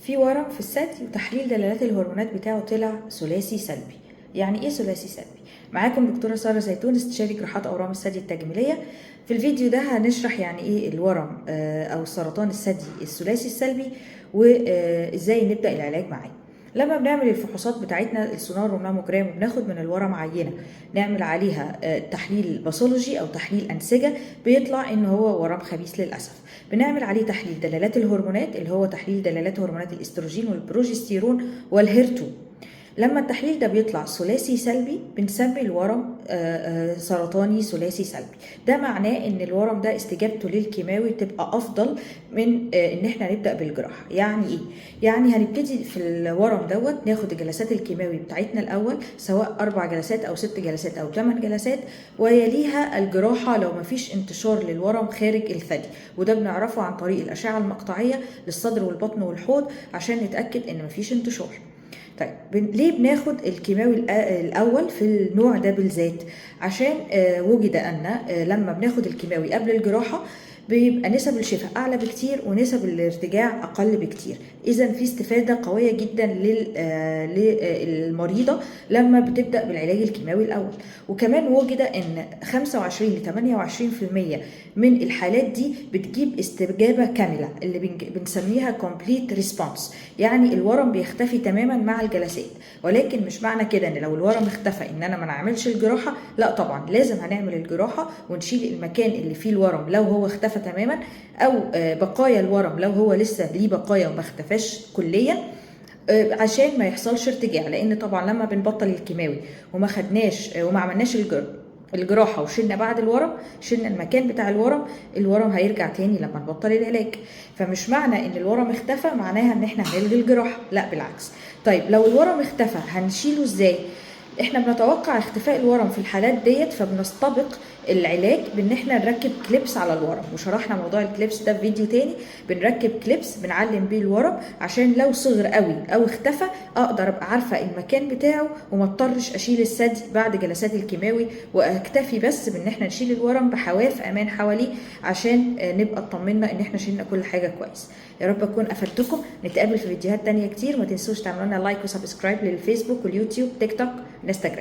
في ورم في الثدي وتحليل دلالات الهرمونات بتاعه طلع ثلاثي سلبي. يعني ايه ثلاثي سلبي؟ معاكم دكتورة سارة زيتون، استشاري جراحات اورام الثدي التجميلية. في الفيديو ده هنشرح يعني ايه الورم او سرطان الثدي الثلاثي السلبي وازاي نبدأ العلاج معاه. لما بنعمل الفحوصات بتاعتنا السونار والماموجرام وبناخد من الورم عينه نعمل عليها تحليل pathology او تحليل انسجة، بيطلع ان هو ورم خبيث للاسف. بنعمل عليه تحليل دلالات الهرمونات اللي هو تحليل دلالات هرمونات الاستروجين والبروجستيرون وال HER2. لما التحليل ده بيطلع ثلاثي سلبي بنسمي الورم سرطاني ثلاثي سلبي. ده معناه ان الورم ده استجابته للكيماوي تبقى افضل من ان احنا نبدا بالجراحه. يعني ايه؟ يعني هنبتدي في الورم دوت ناخد الجلسات الكيماوي بتاعتنا الاول، سواء 4 جلسات او 6 جلسات او 8 جلسات، ويليها الجراحة لو مفيش انتشار للورم خارج الثدي، وده بنعرفه عن طريق الاشعة المقطعيه للصدر والبطن والحوض عشان نتاكد ان مفيش انتشار. طيب ليه بناخد الكيماوي الأول في النوع ده بالذات؟ عشان وجد أن لما بناخد الكيماوي قبل الجراحة بيبقى نسب الشفاء أعلى بكتير ونسب الارتجاع أقل بكتير. إذا في استفادة قوية جدا للمريضة لما بتبدأ بالعلاج الكيماوي الأول. وكمان وجد أن 25 ل 28% من الحالات دي بتجيب استجابة كاملة اللي بنسميها complete response، يعني الورم بيختفي تماما مع الجلسات. ولكن مش معنى كده ان لو الورم اختفى ان انا ما نعملش الجراحة، لا طبعا لازم هنعمل الجراحة ونشيل المكان اللي فيه الورم لو هو اختفى تماما، او بقايا الورم لو هو لسه ليه بقايا وما اختفاش كليا، عشان ما يحصلش ارتجاع. لان طبعا لما بنبطل الكيماوي وما خدناش وما عملناش الجراحة وشلنا بعد الورم، شلنا المكان بتاع الورم، الورم هيرجع تاني لما نبطل العلاج. فمش معنى ان الورم اختفى معناها ان احنا هنلغي الجراحة، لا بالعكس. طيب لو الورم اختفى هنشيله ازاي؟ احنا بنتوقع اختفاء الورم في الحالات ديت، فبنستبق العلاج بان احنا نركب clips على الورم، وشرحنا موضوع ال clips ده في فيديو تاني. بنركب clips بنعلم بيه الورم عشان لو صغر قوي او اختفى اقدر ابقى عارفه المكان بتاعه وما اضطرش اشيل الثدي بعد جلسات الكيماوي، واكتفي بس بان احنا نشيل الورم بحواف امان حواليه عشان نبقى اطمنا ان احنا شلنا كل حاجة كويس. يا رب اكون افدتكم. نتقابل في فيديوهات تانية كتير. ما تنسوش تعملوا لنا like و subscribe للفيسبوك واليوتيوب، تيك توك، انستجرام.